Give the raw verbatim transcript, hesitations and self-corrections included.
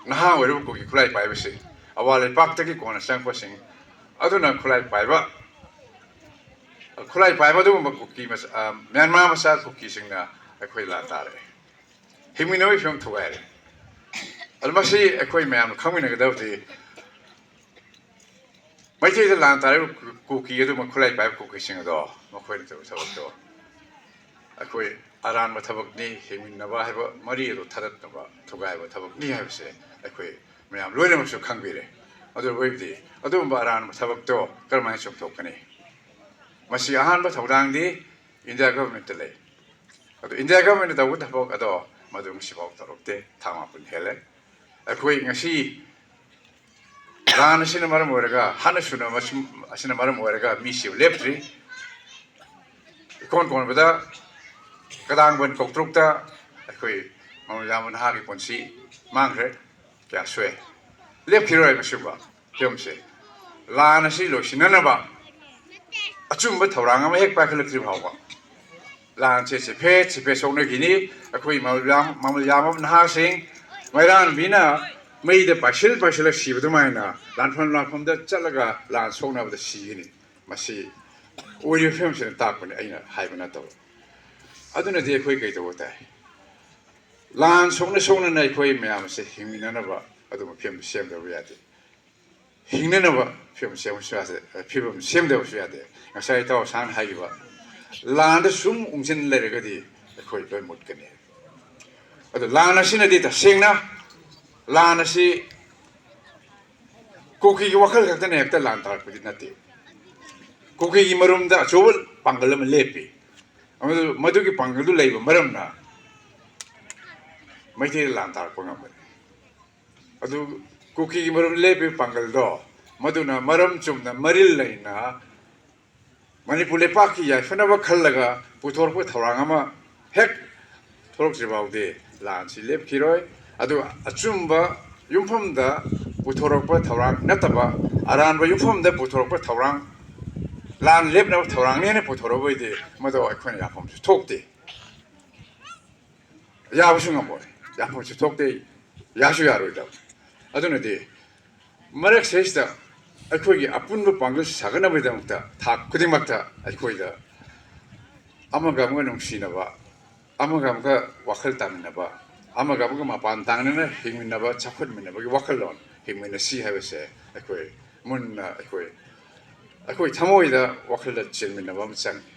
ꯅꯍꯥ ꯑꯣꯏꯔꯤꯕ ꯀꯨꯀꯤ ꯈꯨꯠꯂꯥꯏ ꯄꯥꯏꯕꯁꯤꯡ, ꯑꯋꯥ ꯂꯩꯄꯥꯛꯇꯒꯤ ꯀꯣꯟꯅ ꯆꯪꯉꯛꯄꯁꯤꯡ ꯑꯗꯨꯅ ꯈꯨꯠꯂꯥꯏ ꯄꯥꯏꯕ, ꯈꯨꯠꯂꯥꯏ ꯄꯥꯏꯕ ꯑꯗꯨꯒꯨꯝꯕ ꯀꯨꯀꯤ ꯃꯆꯥ, ꯑ, ꯃ꯭ꯌꯥꯟꯃꯥꯔ ꯃꯆꯥ ꯀꯨꯀꯤꯁꯤꯡꯅ ꯑꯩꯈꯣꯏ ꯂꯥꯟ ꯇꯥꯔꯛꯑꯦ꯫ ꯍꯤꯡꯃꯤꯟꯅꯕꯒꯤ ꯐꯤꯕꯝ ꯊꯨꯒꯥꯏꯔꯦ꯫ ꯑꯗꯨ ꯃꯁꯤ ꯑꯩꯈꯣꯏ ꯃꯌꯥꯝꯅ ꯈꯪꯃꯤꯟꯅꯒꯗꯕꯗꯤ, ꯃꯩꯇꯩꯗ ꯂꯥꯟ ꯇꯥꯔꯤꯕ ꯀꯨꯀꯤ ꯑꯗꯨ, ꯈꯨꯠꯂꯥꯏ ꯄꯥꯏꯕ ꯀꯨꯀꯤꯁꯤꯡ ꯑꯗꯣ, ꯃꯈꯣꯏꯅ ꯇꯧꯔꯤꯕ ꯊꯕꯛꯇꯣ ꯑꯩꯈꯣꯏ ꯑꯔꯥꯟꯕ ꯊꯕꯛꯅꯤ, ꯍꯤꯡꯃꯤꯟꯅꯕ ꯍꯥꯏꯕ ꯃꯔꯤ ꯑꯗꯨ ꯊꯥꯗꯠꯅꯕ ꯊꯨꯒꯥꯏꯕ ꯊꯕꯛꯅꯤ ꯍꯥꯏꯕꯁꯦ ꯑꯩꯈꯣꯏ ꯃꯌꯥꯝ ꯂꯣꯏꯅꯃꯛꯁꯨ ꯈꯪꯕꯤꯔꯦ꯫ ꯑꯗꯨ ꯑꯣꯏꯕꯗꯤ ꯑꯗꯨꯒꯨꯝꯕ ꯑꯔꯥꯟꯕ ꯊꯕꯛꯇꯣ ꯀꯔꯝꯍꯥꯏꯅ ꯆꯨꯝꯊꯣꯛꯀꯅꯤ? ꯃꯁꯤ ꯑꯍꯥꯟꯕ ꯊꯧꯗꯥꯡꯗꯤ ꯏꯟꯗꯤꯌꯥ ꯒꯚꯔꯟꯃꯦꯟꯠꯇ ꯂꯩ꯫ ꯑꯗꯣ ꯏꯟꯗꯤꯌꯥ ꯒꯚꯔꯟꯃꯦꯟꯠꯅ ꯇꯧꯕ ꯊꯕꯛ ꯑꯗꯣ ꯃꯗꯨ ꯉꯁꯤꯐꯥꯎ ꯇꯧꯔꯛꯇꯦ꯫ ꯊꯥ ꯃꯥꯄꯟ ꯍꯦꯜꯂꯦ꯫ ꯑꯩꯈꯣꯏ ꯉꯁꯤ ꯂꯥꯟ ꯑꯁꯤꯅ ꯃꯔꯝ ꯑꯣꯏꯔꯒ, ꯍꯥꯠꯅ ꯁꯨꯅꯕ ꯁꯨꯝ ꯑꯁꯤꯅ ꯃꯔꯝ ꯑꯣꯏꯔꯒ ꯃꯤꯁꯤꯕꯨ ꯂꯦꯞꯇ꯭ꯔꯤ꯫ ꯏꯀꯣꯟ ꯀꯣꯟꯕꯗ ꯀꯗꯥꯡꯕꯟ ꯀꯣꯛꯇ꯭ꯔꯨꯛꯇ ꯑꯩꯈꯣꯏ ꯃꯃꯜ ꯌꯥꯝꯕ ꯅꯍꯥꯒꯤ ꯄꯨꯟꯁꯤ ꯃꯥꯡꯈ꯭ꯔꯦ꯫ ꯀꯌꯥ ꯁꯣꯛꯑꯦ꯫ ꯂꯦꯞꯈꯤꯔꯣꯏ ꯃꯁꯤꯒꯨꯝꯕ ꯐꯤꯕꯝꯁꯦ꯫ ꯂꯥꯟ ꯑꯁꯤ ꯂꯣꯏꯁꯤꯟꯅꯅꯕ ꯑꯆꯨꯝꯕ ꯊꯧꯔꯥꯡ ꯑꯃ ꯍꯦꯛ ꯄꯥꯏꯈꯠꯂꯛꯇ꯭ꯔꯤ ꯐꯥꯎꯕ ꯂꯥꯟꯁꯦ ꯆꯤꯐꯦꯠ ꯆꯤꯐꯦꯠ ꯁꯣꯛꯅꯈꯤꯅꯤ꯫ ꯑꯩꯈꯣꯏ ꯃꯃꯜ ꯌꯥꯝ-, ꯃꯃꯜ ꯌꯥꯝꯂꯕ ꯅꯍꯥꯁꯤꯡ ꯃꯩꯔꯥꯟꯕꯤꯅ ꯃꯩꯗ ꯄꯥꯏꯁꯤꯜ ꯄꯥꯏꯁꯤꯜꯂꯒ ꯁꯤꯕ ꯑꯗꯨꯃꯥꯏꯅ ꯂꯥꯟꯐꯝ ꯂꯥꯟꯐꯝꯗ ꯆꯠꯂꯒ ꯂꯥꯟ ꯁꯣꯛꯅꯕꯗ ꯁꯤꯒꯅꯤ꯫ ꯃꯁꯤ ꯑꯣꯏꯔꯤꯕ ꯐꯤꯕꯝꯁꯤꯅ ꯇꯥꯛꯄꯅꯤ, ꯑꯩꯅ ꯍꯥꯏꯕ ꯅꯠꯇꯕ꯫ ꯑꯗꯨꯅꯗꯤ ꯑꯩꯈꯣꯏ ꯀꯩꯗꯧꯕ ꯇꯥꯏ? ꯂꯥꯟ ꯁꯣꯛꯅ ꯁꯣꯛꯅꯅ ꯑꯩꯈꯣꯏ ꯃꯌꯥꯝ ꯑꯁꯦ ꯍꯤꯡꯃꯤꯟꯅꯅꯕ ꯑꯗꯨꯝꯕ ꯐꯤꯕꯝ ꯁꯦꯝꯗꯕ ꯌꯥꯗꯦ꯫ ꯍꯤꯡꯅꯅꯕ ꯐꯤꯕꯝ ꯁꯦꯝꯕꯁꯨ ꯌꯥꯗꯦ, ꯐꯤꯕꯝ ꯁꯦꯝꯗꯕꯁꯨ ꯌꯥꯗꯦ꯫ ꯉꯁꯥꯏ ꯏꯇꯥꯎ ꯁꯥꯡꯅ ꯍꯥꯏꯈꯤꯕ, ꯂꯥꯟꯗ ꯁꯨꯝ ꯎꯪꯁꯤꯟ ꯂꯩꯔꯒꯗꯤ ꯑꯩꯈꯣꯏ ꯂꯣꯏ ꯃꯨꯠꯀꯅꯤ꯫ ꯑꯗꯣ ꯂꯥꯟ ꯑꯁꯤꯅꯗꯤ ꯇꯁꯦꯡꯅ, ꯂꯥꯟ ꯑꯁꯤ ꯀꯨꯀꯤꯒꯤ ꯋꯥꯈꯜ ꯈꯛꯇꯅ ꯍꯦꯛꯇ ꯂꯥꯟ ꯇꯥꯔꯛꯄꯗꯤ ꯅꯠꯇꯦ꯫ ꯀꯨꯀꯤꯒꯤ ꯃꯔꯨꯝꯗ ꯑꯆꯧꯕ ꯄꯥꯡꯒꯜ ꯑꯃ ꯂꯦꯞꯄꯤ꯫ ꯑꯃꯗꯨ-, ꯃꯗꯨꯒꯤ ꯄꯥꯡꯒꯜꯗꯨ ꯂꯩꯕ ꯃꯔꯝꯅ ꯃꯩꯇꯩꯗ ꯂꯥꯟ ꯇꯥꯔꯛꯄ ꯉꯝꯕꯅꯤ꯫ ꯑꯗꯨ ꯀꯨꯀꯤꯒꯤ ꯃꯔꯨꯝ ꯂꯦꯞꯄꯤꯕ ꯄꯥꯡꯒꯜꯗꯣ, ꯃꯗꯨꯅ ꯃꯔꯝ ꯆꯨꯝꯅ ꯃꯔꯤꯜ ꯂꯩꯅ ꯃꯅꯤꯄꯨꯔ ꯂꯩꯄꯥꯛꯀꯤ ꯌꯥꯏꯐꯅꯕ ꯈꯜꯂꯒ ꯄꯨꯊꯣꯔꯛꯄ ꯊꯧꯔꯥꯡ ꯑꯃ ꯍꯦꯛ ꯊꯣꯛꯂꯛꯇ꯭ꯔꯤ ꯐꯥꯎꯗꯤ ꯂꯥꯟꯁꯤ ꯂꯦꯞꯈꯤꯔꯣꯏ꯫ ꯑꯗꯨꯒ ꯑꯆꯨꯝꯕ ꯌꯨꯝꯐꯝꯗ ꯄꯨꯊꯣꯔꯛꯄ ꯊꯧꯔꯥꯡ ꯅꯠꯇꯕ, ꯑꯔꯥꯟꯕ ꯌꯨꯝꯐꯝꯗ ꯄꯨꯊꯣꯔꯛꯄ ꯊꯧꯔꯥꯡ, ꯂꯥꯟ ꯂꯦꯞꯅꯕ ꯊꯧꯔꯥꯡꯅꯦꯅ ꯄꯨꯊꯣꯔꯛꯄ ꯑꯣꯏꯗꯤ ꯃꯗꯨ ꯑꯩꯈꯣꯏꯅ ꯌꯥꯐꯝꯁꯨ ꯊꯣꯛꯇꯦ, ꯌꯥꯕꯁꯨ ꯉꯝꯃꯣꯏ, ꯌꯥꯐꯝꯁꯨ ꯊꯣꯛꯇꯦ꯫ ꯌꯥꯁꯨ ꯌꯥꯔꯣꯏꯗꯕ꯫ ꯑꯗꯨꯅꯗꯤ ꯃꯔꯛꯁꯤꯗꯩꯁꯤꯗ ꯑꯩꯈꯣꯏꯒꯤ ꯑꯄꯨꯟꯕ ꯄꯥꯡꯒꯜ ꯁꯥꯒꯠꯅꯕꯒꯤꯗꯃꯛꯇ ꯊꯥꯛ ꯈꯨꯗꯤꯡꯃꯛꯇ ꯑꯩꯈꯣꯏꯗ ꯑꯃꯒ ꯑꯃꯒ ꯅꯨꯡꯁꯤꯅꯕ, ꯑꯃꯒ ꯑꯃꯒ ꯋꯥꯈꯜ ꯇꯥꯃꯤꯟꯅꯕ, ꯑꯃꯒ ꯑꯃꯒ ꯃꯄꯥꯟ ꯇꯥꯡꯅꯅ ꯍꯤꯡꯃꯤꯟꯅꯕ, ꯆꯥꯎꯈꯠꯃꯤꯟꯅꯕꯒꯤ ꯋꯥꯈꯜꯂꯣꯟ ꯍꯤꯡꯃꯤꯟꯅꯁꯤ ꯍꯥꯏꯕꯁꯦ ꯑꯩꯈꯣꯏ ꯃꯨꯟꯅ ꯑꯩꯈꯣꯏ ꯑꯩꯈꯣꯏ ꯊꯃꯣꯏꯗ ꯋꯥꯈꯜꯗ ꯆꯦꯟꯃꯤꯟꯅꯕ ꯑꯃ ꯆꯪꯉꯤ꯫